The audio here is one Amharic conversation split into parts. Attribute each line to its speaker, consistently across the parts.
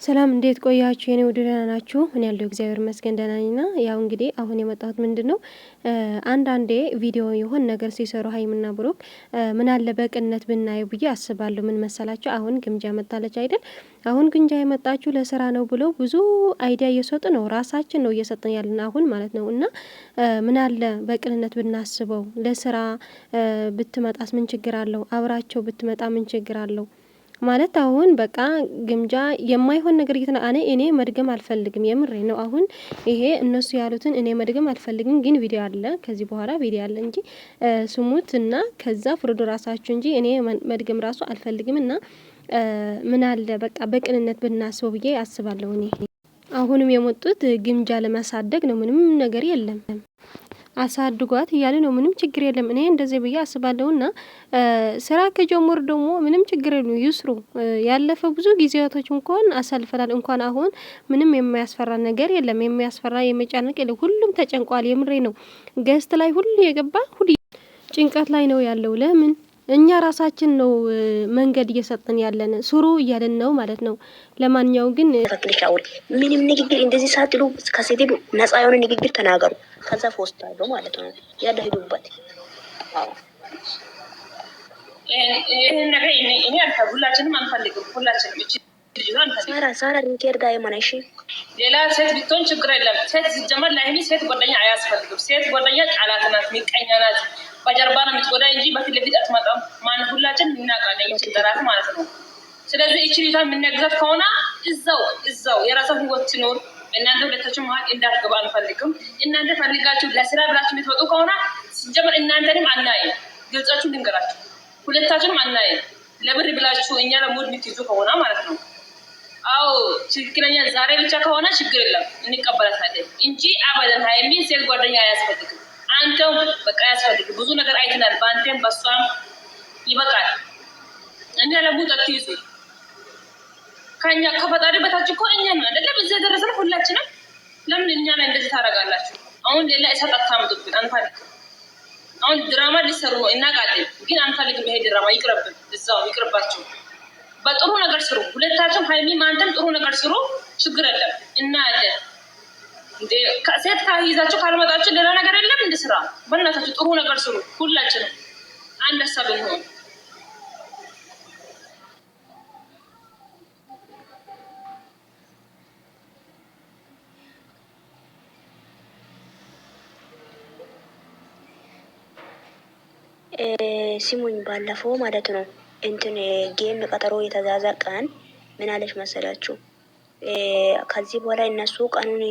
Speaker 1: ሰላም እንዴት ቆያችሁ? የኔ ውድ ደህና ናችሁ? እኔ ያለው እግዚአብሔር ይመስገን ደህና ነኝና፣ ያው እንግዲህ አሁን የመጣሁት ምንድን ነው፣ አንዳንዴ ቪዲዮ የሆን ነገር ሲሰሩ ሀይምና ብሩክ ምን አለ በቅነት ብናየው ብዬ አስባለሁ። ምን መሰላችሁ? አሁን ግምጃ መጣለች አይደል? አሁን ግምጃ የመጣችሁ ለስራ ነው ብለው ብዙ idea እየሰጡ ነው። ራሳችን ነው እየሰጠን ያለን አሁን ማለት ነው። እና ምን አለ በቅንነት ብናስበው፣ ለስራ ብትመጣስ ምን ችግር አለው? አብራቸው ብትመጣ ምን ችግር አለው? ማለት አሁን በቃ ግምጃ የማይሆን ነገር እየተና እኔ መድገም አልፈልግም። የምሬ ነው። አሁን ይሄ እነሱ ያሉትን እኔ መድገም አልፈልግም፣ ግን ቪዲዮ አለ፣ ከዚህ በኋላ ቪዲዮ አለ እንጂ ስሙት እና ከዛ ፍርዱ ራሳችሁ እንጂ እኔ መድገም ራሱ አልፈልግም። እና ምን አለ በቃ በቅንነት ብናስበው ብዬ አስባለሁ። እኔ አሁንም የመጡት ግምጃ ለማሳደግ ነው። ምንም ነገር የለም። አሳድጓት እያለ ነው። ምንም ችግር የለም። እኔ እንደዚህ ብዬ አስባለሁ። ና ስራ ከጀመሩ ደግሞ ምንም ችግር የለም፣ ይስሩ። ያለፈ ብዙ ጊዜያቶች እንኳን አሳልፈናል። እንኳን አሁን ምንም የሚያስፈራ ነገር የለም። የሚያስፈራ የሚጨንቅ የለም። ሁሉም ተጨንቋል። የምሬ ነው። guest ላይ ሁሉ የገባ ሁሉ ጭንቀት ላይ ነው ያለው። ለምን እኛ ራሳችን ነው መንገድ እየሰጠን ያለን ስሩ እያለን ነው ማለት ነው። ለማንኛውም ግን
Speaker 2: ምንም ንግግር እንደዚህ ሳትሉ ከስድብ ነፃ የሆነ ንግግር ተናገሩ። ከዛ ፖስት አለው ማለት ነው። ያለ ሂዱበት።
Speaker 3: ይህን ነገር እኔ ሁላችንም አንፈልግም። ሁላችንም
Speaker 2: ሳራ ሳራ ሪኬር ዳይመን እሺ፣
Speaker 3: ሌላ ሴት ብትሆን ችግር የለም። ሴት ሲጀመር ለሀይሚ ሴት ጓደኛ አያስፈልግም። ሴት ጓደኛ ቃላት ናት፣ ምቀኛ ናት፣ በጀርባ ነው የምትጎዳ እንጂ በፊት ለፊት አትመጣም። ማን ሁላችን እናውቃለን፣ ይችን ጠላት ማለት ነው። ስለዚህ ይቺ ልጅቷ የምናግዛት ከሆነ እዛው እዛው የራሷን ህይወት ትኖር። እናንተ ሁለታችሁ መሀል እንዳትገባ አንፈልግም። እናንተ ፈልጋችሁ ለስራ ብላችሁ የምትወጡ ከሆነ ሲጀመር እናንተንም አናይም። ግልጻችሁ ልንገራችሁ፣ ሁለታችሁንም አናይም። ለብር ብላችሁ እኛ ለ mood የምትይዙ ከሆነ ማለት ነው። አዎ ትክክለኛ ዛሬ ብቻ ከሆነ ችግር የለም እንቀበላታለን እንጂ አበደን ሀይሚን ሴት ጓደኛ አያስፈልግም። አንተም በቃ አያስፈልግም። ብዙ ነገር አይተናል። በአንተም በሷም ይበቃል። እና ለ mood አትይዙ። ከኛ ከፈጣሪ በታች እኮ እኛ ነው አይደለም እዚህ የደረስነው ሁላችንም። ለምን እኛ ላይ እንደዚህ ታደርጋላችሁ? አሁን ሌላ እሳት አታምጡብን፣ አንፈልግም። አሁን ድራማ ሊሰሩ ነው እናውቃለን፣ ግን አንፈልግም። ይሄ ድራማ ይቅርብን፣ እዛው ይቅርባቸው። በጥሩ ነገር ስሩ። ሁለታችሁም ሀይሚም አንተም ጥሩ ነገር ስሩ። ችግር የለም እናያለን። ሴት ይዛችሁ ካልመጣችሁ ሌላ ነገር የለም። እንደ ስራ በእናታችሁ ጥሩ ነገር ስሩ። ሁላችንም አንድ ሀሳብ እንሆን።
Speaker 2: ሲሙኝ ባለፈው ማለት ነው እንትን game ቀጠሮ የተዛዘ ቀን ምን አለች መሰላችሁ? ከዚህ በኋላ እነሱ ቀኑን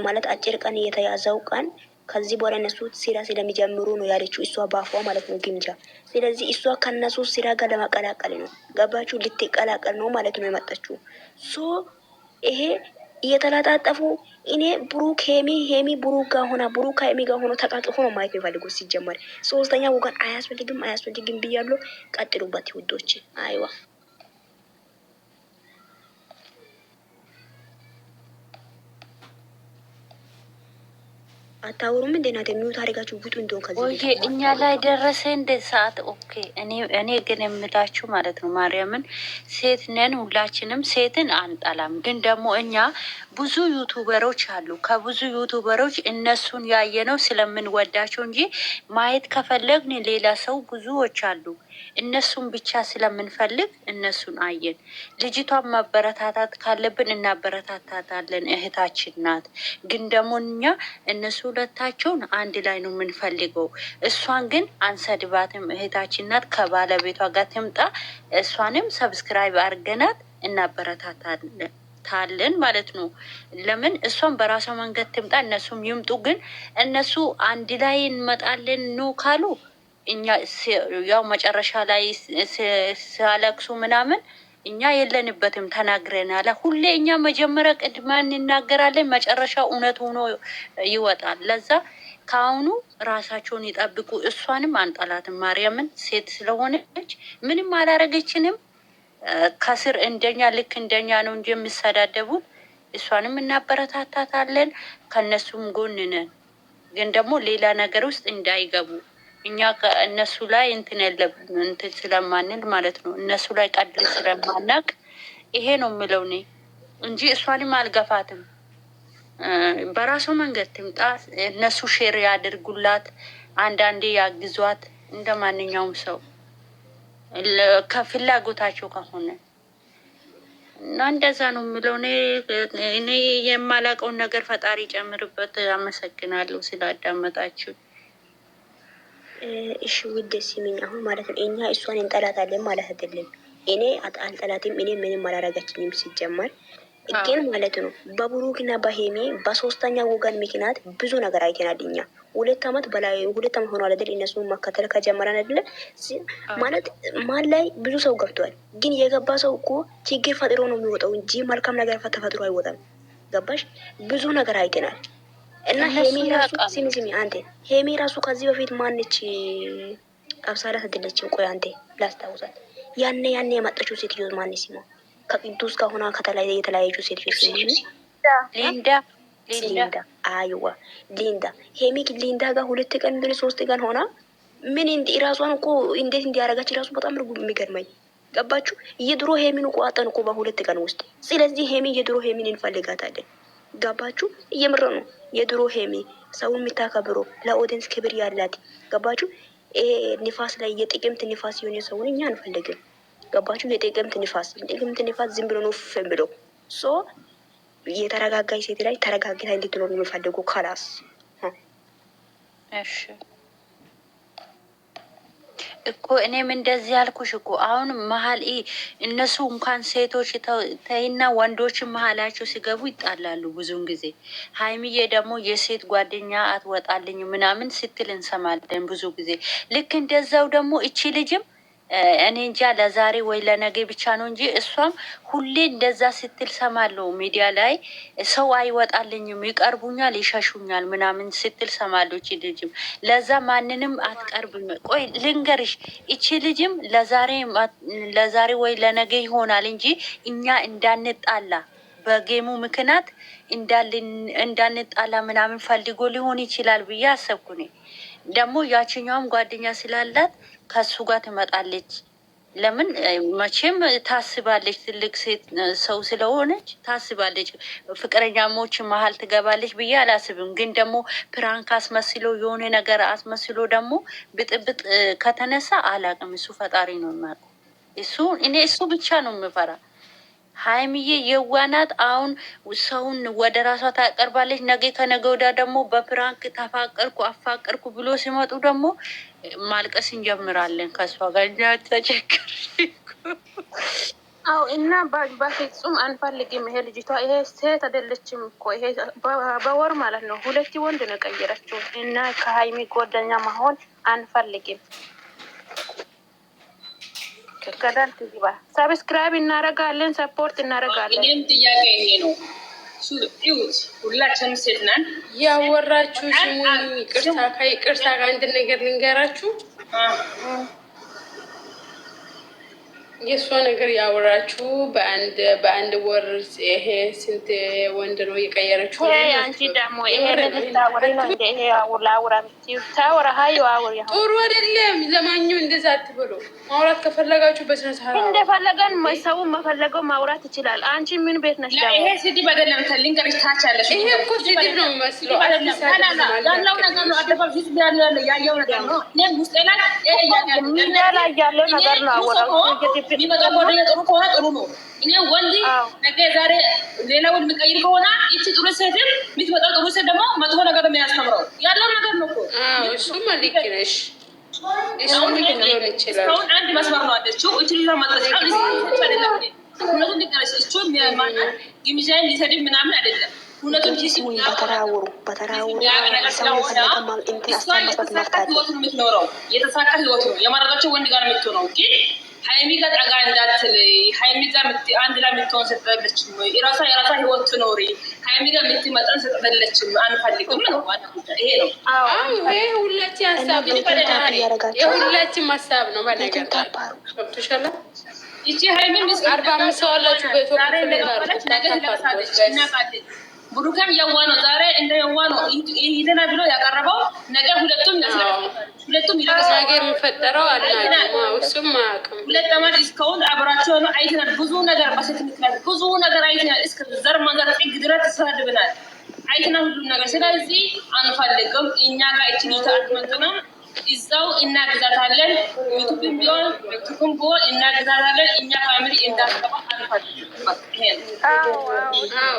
Speaker 2: ማለት አጭር ቀን የተያዘው ቀን ከዚህ በኋላ እነሱ ስራ ስለሚጀምሩ ነው ያለችው፣ እሷ ባፏ ማለት ነው ግምጃ። ስለዚህ እሷ ከነሱ ስራ ጋር ለመቀላቀል ነው፣ ገባችሁ? ልትቀላቀል ነው ማለት ነው የመጣችው። so ይሄ እየተላጣጠፉ እኔ ብሩክ ሄሚ ሄሚ ብሩክ ጋር ሆና ብሩክ ሄሚ ጋር ሆኖ ተቃቅፎ ነው ማየት የሚፈልጉት። ሲጀመር ሶስተኛ ወገን አያስፈልግም አያስፈልግም ብያለሁ። ቀጥሉበት ውዶች። አይዋ አታወሩም እንዴ? ናት mute አድርጋችሁ ውጡ። እንደሆን ከዚህ
Speaker 4: okay፣ እኛ ላይ ደረሰ እንደ ሰዓት። okay፣ እኔ ግን የምላችሁ ማለት ነው ማርያምን፣ ሴት ነን ሁላችንም፣ ሴትን አንጠላም። ግን ደግሞ እኛ ብዙ YouTuber ኦች አሉ። ከብዙ YouTuber ኦች እነሱን ያየነው ስለምንወዳቸው እንጂ ማየት ከፈለግን ሌላ ሰው ብዙዎች አሉ። እነሱን ብቻ ስለምንፈልግ እነሱን አየን። ልጅቷን ማበረታታት ካለብን እናበረታታታለን፣ እህታችን ናት። ግን ደግሞ እኛ እነሱ ሁለታቸውን አንድ ላይ ነው የምንፈልገው። እሷን ግን አንሰድባትም፣ እህታችን ናት። ከባለቤቷ ጋር ትምጣ። እሷንም subscribe አድርገናት እናበረታታለን ታለን ማለት ነው። ለምን እሷን በራሷ መንገድ ትምጣ፣ እነሱም ይምጡ። ግን እነሱ አንድ ላይ እንመጣለን ኑ ካሉ እኛ ያው መጨረሻ ላይ ሲያለቅሱ ምናምን እኛ የለንበትም፣ ተናግረናል። ሁሌ እኛ መጀመሪያ ቅድመ እንናገራለን፣ መጨረሻ እውነት ሆኖ ይወጣል። ለዛ ከአሁኑ ራሳቸውን ይጠብቁ። እሷንም አንጠላትም። ማርያምን ሴት ስለሆነች ምንም አላረገችንም። ከስር እንደኛ ልክ እንደኛ ነው እንጂ የሚሰዳደቡት። እሷንም እናበረታታታለን፣ ከነሱም ጎን ነን። ግን ደግሞ ሌላ ነገር ውስጥ እንዳይገቡ እኛ እነሱ ላይ እንትን እንትን ስለማንል ማለት ነው። እነሱ ላይ ቀልድ ስለማናቅ ይሄ ነው የምለው እኔ። እንጂ እሷንም አልገፋትም። በራሱ መንገድ ትምጣ። እነሱ share ያድርጉላት፣ አንዳንዴ ያግዟት እንደ ማንኛውም ሰው ከፍላጎታቸው ከሆነ እና እንደዛ ነው የምለው። እኔ የማላውቀውን ነገር ፈጣሪ ጨምርበት። አመሰግናለሁ ስላዳመጣችሁ።
Speaker 2: እሺ ውድ ስሚኝ፣ አሁን ማለት ነው እኛ እሷን እንጠላታለን ማለት አይደለም። እኔ አልጠላትም። እኔ ምንም አላረጋችኝም ሲጀመር ግን ማለት ነው በብሩክና በሄሜ በሶስተኛ ወገን ምክንያት ብዙ ነገር አይተናል። እኛ 2 አመት በላይ 2 አመት ሆኗል አይደል? እነሱ መከተል ከጀመረን አይደለ ማለት ማን ላይ ብዙ ሰው ገብቷል። ግን የገባ ሰው እኮ ችግር ፈጥሮ ነው የሚወጣው እንጂ መልካም ነገር ተፈጥሮ አይወጣም። ገባሽ? ብዙ ነገር አይተናል። እና ሄሜ ራሱ ስሚ ስሚ አንቴ ሄሜ ራሱ ከዚህ በፊት ማነች አብሳላት አይደለችም? ቆይ አንቴ ላስታውሳት። ያኔ ያኔ የመጣችው ሴትዮ ማነች ሲማ ከቅዱስ ጋር ሆና የተለያዩ ሴትዮች
Speaker 4: ሊንዳ
Speaker 2: ሊንዳ አይዋ ሊንዳ ሄሚ ሊንዳ ጋር 2 ቀን ብን 3 ቀን ሆና ምን እንዲ ራሷን እኮ እንዴት እንዲያረጋች ራሱ በጣም የሚገርመኝ። ገባችሁ? የድሮ ሄሚን እኮ አጠን እኮ በ2 ቀን ውስጥ። ስለዚህ ሄሚ የድሮ ሄሚን እንፈልጋታለን። ገባችሁ? እየምረ ነው። የድሮ ሄሚ ሰው የምታከብሮ ለ audience ክብር ያላት ገባችሁ? ይሄ ንፋስ ላይ የጥቅምት ንፋስ የሆነ ሰውን እኛ አንፈልግም። ገባችሁ? የጥቅምት ንፋስ የጥቅምት ንፋስ ዝም ብሎ ነው ፍም ብሎ so የተረጋጋች ሴት ላይ ተረጋግታ እንድትኖር የሚፈልጉ خلاص።
Speaker 4: እሺ እኮ እኔም እንደዚህ ያልኩሽ እኮ አሁን መሀል እነሱ እንኳን ሴቶች ተይና ወንዶች መሀላቸው ሲገቡ ይጣላሉ ብዙውን ጊዜ። ሀይሚዬ ደግሞ የሴት ጓደኛ አትወጣልኝ ምናምን ስትል እንሰማለን ብዙ ጊዜ። ልክ እንደዛው ደግሞ እቺ ልጅም እኔ እንጃ ለዛሬ ወይ ለነገ ብቻ ነው እንጂ እሷም ሁሌ እንደዛ ስትል ሰማለሁ። ሚዲያ ላይ ሰው አይወጣልኝም፣ ይቀርቡኛል፣ ይሸሹኛል ምናምን ስትል ሰማለሁ። እቺ ልጅም ለዛ ማንንም አትቀርብም። ቆይ ልንገርሽ፣ እቺ ልጅም ለዛሬ ወይ ለነገ ይሆናል እንጂ እኛ እንዳንጣላ በ game ኡ ምክንያት እንዳንጣላ ምናምን ፈልጎ ሊሆን ይችላል ብዬ አሰብኩ። እኔ ደግሞ ያችኛዋም ጓደኛ ስላላት ከሱ ጋር ትመጣለች። ለምን መቼም ታስባለች፣ ትልቅ ሴት ሰው ስለሆነች ታስባለች። ፍቅረኛሞች መሀል ትገባለች ብዬ አላስብም። ግን ደግሞ prank አስመስሎ የሆነ ነገር አስመስሎ ደግሞ ብጥብጥ ከተነሳ አላቅም። እሱ ፈጣሪ ነው የሚያውቀው። እሱ እኔ እሱ ብቻ ነው የምፈራ። ሀይሚዬ የዋናት አሁን ሰውን ወደ ራሷ ታቀርባለች። ነገ ከነገ ወዲያ ደግሞ በ prank ተፋቀርኩ አፋቀርኩ ብሎ ሲመጡ ደግሞ ማልቀስ እንጀምራለን ከእሷ ጋር እኛ ተቸገር።
Speaker 3: አዎ እና በፍጹም አንፈልግም። ይሄ ልጅቷ ይሄ ሴት አይደለችም እኮ ይሄ በወር ማለት ነው ሁለት ወንድ ነው የቀየረችው። እና ከሀይሚ ጓደኛ መሆን አንፈልግም። ገደል ትግባ። Subscribe እናረጋለን፣ support እናረጋለን።
Speaker 5: እኔም ጥያቄ ይሄ ነው። እዩት፣ ሁላችንም ሴት ነን።
Speaker 6: ያወራችሁ ስሙኝ፣ ይቅርታ ከይቅርታ ጋር አንድ ነገር ልንገራችሁ። የእሷ ነገር ያወራችሁ በአንድ ወር ይሄ ስንት ወንድ ነው የቀየረችው?
Speaker 3: አንቺ ደግሞ ይሄ ልታወሪ ነው እንደ ይሄ ላውራ የምትይው ታወራ ሀይ አውሪ።
Speaker 6: ጥሩ አይደለም። ለማንኛውም እንደዛ አትበሉ። ማውራት ከፈለጋችሁ በስነ ስርዓት
Speaker 3: እንደፈለገን ሰው መፈለገው ማውራት ይችላል። አንቺ ምን ቤት ነሽ ደግሞ?
Speaker 5: ይሄ ስድብ አይደለም። ልንገርሽ፣ ታች ያለሽ
Speaker 6: ይሄ እኮ ስድብ ነው የሚመስለው።
Speaker 5: ያለው ነገር ነው። አደባባይ ህዝብ ያለው ያየው ነገር ነው። እኔም ውስጤ ላይ
Speaker 3: ሚዲያ ላይ ያለው ነገር ነው። አወራው
Speaker 5: የሚመጣው ጓደኛ ጥሩ ከሆነ ጥሩ ነው። እኔ ወንድ ነገ ዛሬ ሌላ ወንድ የሚቀይር ከሆነ ይቺ ጥሩ ሴትም የምትመጣው ጥሩ ሴት ደግሞ መጥፎ ነገር ነው የሚያስተምረው ያለው ነገር ነው እኮ።
Speaker 6: እሱማ ልክ ነሽ። እሱ ልክ ሊሆን ይችላል።
Speaker 5: እስካሁን አንድ መስመር ነው አለችው። እቺ ልጅ መጣች። አይደለም እውነቱን ልንገርሽ፣ እሱ ማለት ግምጃን ሊሰድብ ምናምን አይደለም። እውነቱን
Speaker 2: በተራውሩ በተራውሩ ሰው የፈለገ እንትን አስታመስበት መፍታት
Speaker 5: ህይወት ነው የምትኖረው። የተሳካ ህይወት ነው የመረጠችው ወንድ ጋር የምትሆነው ግን ሀይሚ ጋር ጠጋ እንዳትል፣ ሀይሚ ጋር አንድ ላይ የምትሆን ስትጠለችም የራሷ የራሷ ህይወት ትኖሪ። ሀይሚ ጋር የምትመጠን ስትጠለችም አንፈልግም ነው ዋና ጉዳይ ይሄ ነው።
Speaker 6: ይሄ ሁላችን ሀሳብ ነው። የሁላችን ሀሳብ ነው። በነገር ገብቶሻል።
Speaker 5: ይቺ ሀይሚ
Speaker 6: 45 ሰው አላችሁ በኢትዮጵያ
Speaker 5: ነገ ትለቅሳለች፣ እናውቃለን። ብሩክም የዋ ነው። ዛሬ እንደ የዋ ነው ይዘና ብሎ ያቀረበው ነገ ሁለቱም ሁለቱም
Speaker 6: ነገ የሚፈጠረው አናውቅም። እሱም አያውቅም።
Speaker 5: 2 ዓመት እስካሁን አብራቸው ነው አይተናል። ብዙ ነገር በሴት ምክንያት ብዙ ነገር አይተናል። እስከ ዘር ማንዘር ጥግ ድረስ ተሳድበናል። አይተናል ሁሉም ነገር። ስለዚህ አንፈልግም። እኛ ጋር እቺ ልጅ አትመጥንም። እዛው እናግዛታለን። ዩቱብም ቢሆን ቲክቶክም ቢሆን እናግዛታለን። እኛ family እንዳትገባ አንፈልግም። ይሄ ነው።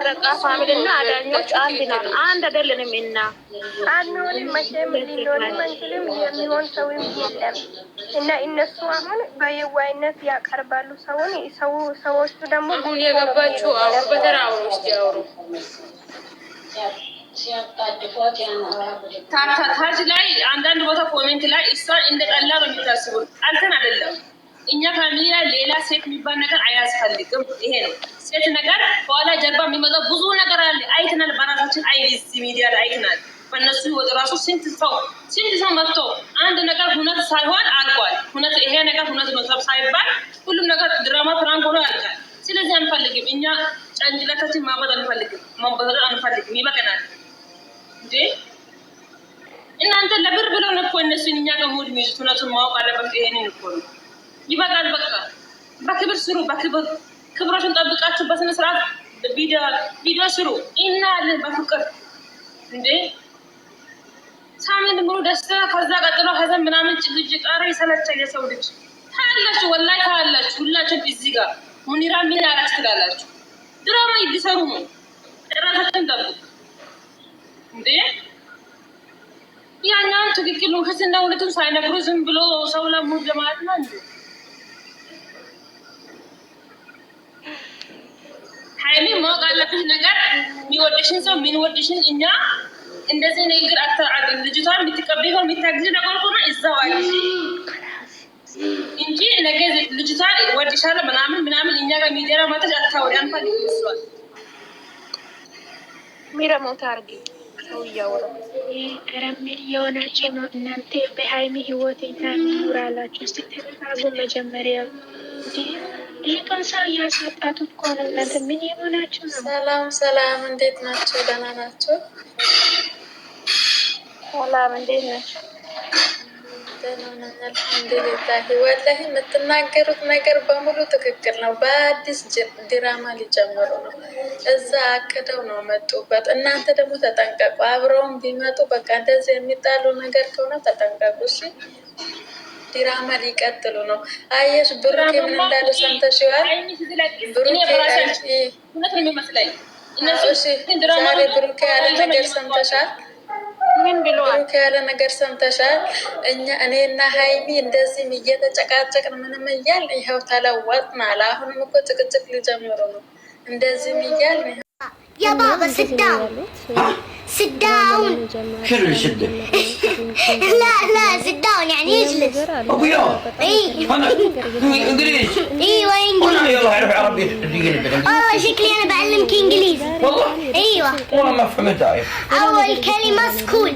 Speaker 3: ረቃ family እና አዳኞች አንድ ነን፣ አንድ አይደለንም። እና
Speaker 7: አንሆንም፣ መቼም ሊሆንም አንችልም። የሚሆን ሰውም የለም። እና እነሱ አሁን በየዋይነት ያቀርባሉ ሰውን። ሰው ሰዎቹ ደግሞ
Speaker 6: አሁን የገባችሁ አውሩ፣ በተራ አውሩ፣ እስኪ አውሩ።
Speaker 5: ታች ላይ አንዳንድ ቦታ comment ላይ እሷን እንደ ጠላ ነው የሚታስቡት። ጠልተን አይደለም። እኛ family ላይ ሌላ ሴት የሚባል ነገር አያስፈልግም። ይሄ ነው ሴት ነገር። በኋላ ጀርባ የሚመጣው ብዙ ነገር አለ። አይተናል፣ በራሳችን አይ እዚህ ሚዲያ ላይ አይተናል። በእነሱ ህይወት ራሱ ስንት ሰው ስንት ሰው መጥቶ አንድ ነገር ሁነት ሳይሆን አልቋል። ሁነት ይሄ ነገር ሁነት ነው ሳይባል ሁሉም ነገር ድራማ prank ሆኖ ያልቃል። ስለዚህ አንፈልግም። እኛ ጭንቅላታችን ማበጥ አንፈልግም፣ ማበጥ አንፈልግም። ይበቀናል እንዴ እናንተ ለብር ብለው ነው እኮ እነሱን እኛ ጋር mood የሚይዙት። እውነቱን ማወቅ አለበት። ይሄንን እኮ ነው። ይበቃል። በቃ በክብር ስሩ። በክብር ክብሮችን ጠብቃችሁ በስነ ስርዓት ቪዲዮ ስሩ። እናያለን በፍቅር እንዴ ሳምንት ሙሉ ደስታ፣ ከዛ ቀጥሎ ሀዘን ምናምን ጭቅጭቅ። ኧረ ይሰለቻል የሰው ልጅ። ታያላችሁ፣ ወላሂ ታያላችሁ። ሁላችሁም እዚህ ጋር ሙኒራ ምን አላች ትላላችሁ። ድራማ ሊሰሩ ነው። ራሳችን ጠብቁ እንዴ ያኛውን ትክክል ውሸትና እውነቱን ሳይነግሩ ዝም ብሎ ሰው ለ mood ለማለት ነው እንዴ? ሀይሚ ማወቅ አለብሽ ነገር የሚወድሽን ሰው የሚወድሽን እኛ እንደዚህ ንግግር ልጅቷን የምትቀበይ ከሆነ የሚታግዝ ነገር ከሆነ እዛው አለሽ እንጂ ነገ ልጅቷን ወድሻለሁ ምናምን ምናምን እኛ ጋር ሚዲያ ማተች አታወሪ። አንፈልግም እሷን
Speaker 3: ሚራ ሞታ አርጊ ሰው እያወራ
Speaker 8: ኧረ ምን እየሆናችሁ ነው እናንተ? በሀይሚ ህይወት እና ኑራላችሁ። እስቲ ተረጋጉ መጀመሪያ። ልጅቷን ሰው እያሳጣቱ እኮ ነው። እናንተ ምን የሆናችሁ ነው?
Speaker 9: ሰላም ሰላም፣ እንዴት ናቸው? ደህና ናቸው?
Speaker 3: ሰላም፣ እንዴት ናቸው?
Speaker 9: ደህና ነኝ አልሐምዱሊላህ። ወላሂ የምትናገሩት ነገር በሙሉ ትክክል ነው። በአዲስ ድራማ ሊጀምሩ ነው። እዛ አቅደው ነው መጡበት። እናንተ ደግሞ ተጠንቀቁ። አብረውም ቢመጡ በቃ እንደዚህ የሚጣሉ ነገር ከሆነ ተጠንቀቁ። እሺ፣ ድራማ ሊቀጥሉ ነው። አየሽ ብሩኬ ምን እንዳለ ሰምተሽዋል? ብሩኬ ዛሬ ብሩኬ ያለ ነገር ሰምተሻል?
Speaker 3: ምን ብለዋል?
Speaker 9: ብሩክ ያለ ነገር ሰምተሻል? እኛ እኔና ሀይሚ እንደዚህም እየተጨቃጨቅን ምንም እያል ይኸው ተለወጥን አለ። አሁንም እኮ ጭቅጭቅ ሊጀምሩ ነው። እንደዚህም እያል
Speaker 2: يا بابا sit down sit down.
Speaker 10: شنو اللي سده؟
Speaker 2: لا لا، sit down يعني يجلس.
Speaker 10: ابو يا
Speaker 2: اي
Speaker 10: انا انجليزي.
Speaker 2: ايوه انجليزي.
Speaker 10: انا يلا اعرف عربي.
Speaker 2: والله شكلي انا بعلمك انجليزي.
Speaker 10: والله
Speaker 2: ايوه.
Speaker 10: والله ما فهمت.
Speaker 2: اول كلمه school.